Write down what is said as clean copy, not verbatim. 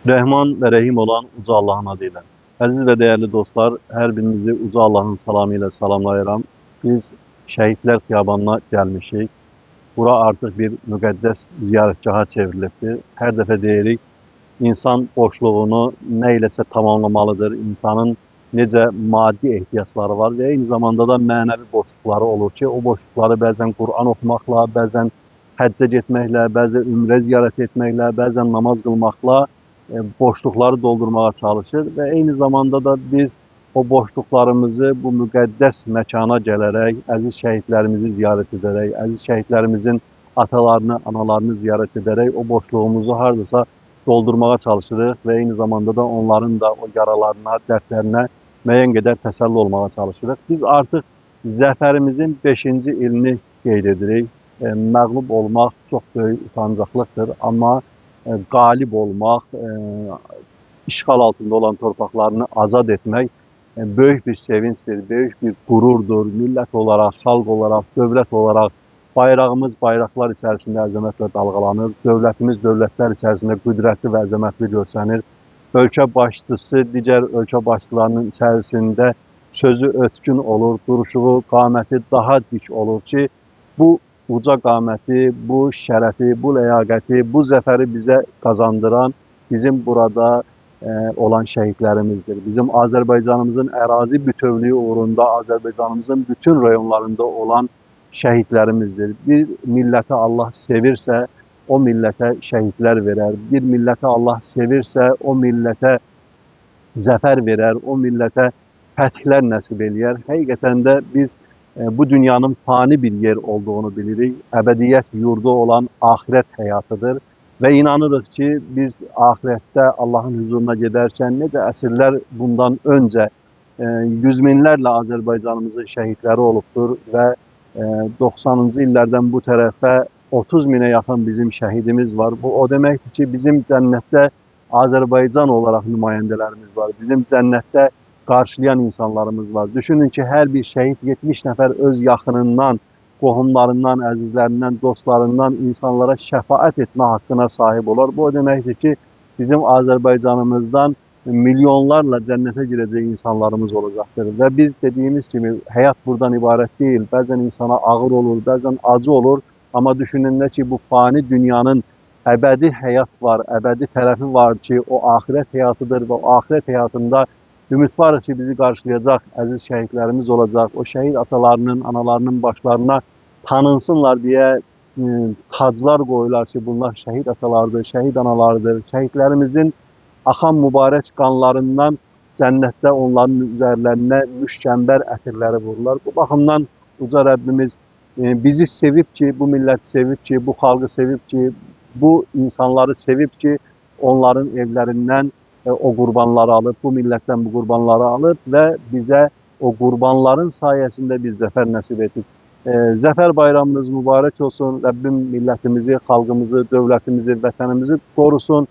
Rəhman və Rəhim olan Uca Allahın adı ilə. Əziz və dəyərli dostlar, hər birinizi Uca Allahın salamı ilə salamlayıram. Biz Şəhidlər Xiyabanına gəlmişik. Bura artıq bir müqəddəs ziyarətgaha çevrilibdir. Hər dəfə deyirik, insan boşluğunu nə iləsə tamamlamalıdır. İnsanın necə maddi ehtiyacları var və eyni zamanda da mənəvi boşluqları olur ki, o boşluqları bəzən Quran oxumaqla, bəzən həccə getməklə, bəzən ümrə ziyarət etməklə, bəzən namaz qılmaqla boşluqları doldurmağa çalışır və eyni zamanda da biz o boşluqlarımızı bu müqəddəs məkana gələrək, əziz şəhidlərimizi ziyarət edərək, əziz şəhidlərimizin atalarını, analarını ziyarət edərək o boşluğumuzu hardasa doldurmağa çalışırıq və eyni zamanda da onların da o yaralarına, dərdlərinə müəyyən qədər təsəlli olmağa çalışırıq. Biz artıq zəfərimizin 5-ci ilini qeyd edirik. Məğlub olmaq çox böyük utancaqlıqdır, amma qalib olmaq, işğal altında olan torpaqlarını azad etmək böyük bir sevincdir, böyük bir qürurdur. Millət olaraq, xalq olaraq, dövlət olaraq bayrağımız bayraqlar içərisində əzəmətlə dalğalanır, dövlətimiz dövlətlər içərisində qüdrətli və əzəmətli görsənir. Ölkə başçısı digər ölkə başçılarının içərisində sözü ötkün olur, duruşu, qaməti daha dik olur ki, bu uca qaməti, bu şərəfi, bu ləyaqəti, bu zəfəri bizə qazandıran bizim burada olan şəhidlərimizdir. Bizim Azərbaycanımızın ərazi bütövlüyü uğrunda Azərbaycanımızın bütün rayonlarında olan şəhidlərimizdir. Bir milləti Allah sevirsə, o millətə şəhidlər verər. Bir milləti Allah sevirsə, o millətə zəfər verər, o millətə fəthlər nəsib eləyər. Həqiqətən də biz bu dünyanın fani bir yer olduğunu bilirik. Əbədiyyət yurdu olan axirət həyatıdır və inanırıq ki, biz axirətdə Allahın hüzuruna gedərkən necə əsrlər bundan öncə yüz minlərlə Azərbaycanımızın şəhidləri olubdur və 90-cı illərdən bu tərəfə 30 minə yaxın bizim şəhidimiz var. Bu o deməkdir ki, bizim cənnətdə Azərbaycan olaraq nümayəndələrimiz var. Bizim cənnətdə qarşılayan insanlarımız var. Düşünün ki, hər bir şəhid 70 nəfər öz yaxınından, qohumlarından, əzizlərindən, dostlarından insanlara şəfaət etmə haqqına sahib olar. Bu o deməkdir ki, bizim Azərbaycanımızdan milyonlarla cənnətə girəcək insanlarımız olacaqdır. Və biz dediyimiz kimi həyat buradan ibarət deyil. Bəzən insana ağır olur, bəzən acı olur. Amma düşünəndə ki, bu fani dünyanın əbədi həyat var, əbədi tərəfi var ki, o axirət həyatıdır və o axirət həyatında ümid varıq ki, bizi qarşılayacaq əziz şəhidlərimiz olacaq. O şəhid atalarının, analarının başlarına tanınsınlar deyə taclar qoyular ki, bunlar şəhid atalardır, şəhid analarıdır. Şəhidlərimizin axan mübarək qanlarından cənnətdə onların üzərlərinə müşkəmbər ətirləri vururlar. Bu baxımdan Uca Rəbbimiz bizi sevib ki, bu milləti sevib ki, bu xalqı sevib ki, bu insanları sevib ki, onların evlərindən o qurbanları alıb, bu millətdən bu qurbanları alıb və bizə o qurbanların sayəsində bir zəfər nəsib etib. Zəfər bayramınız mübarək olsun. Rəbbim millətimizi, xalqımızı, dövlətimizi, vətənimizi qorusun.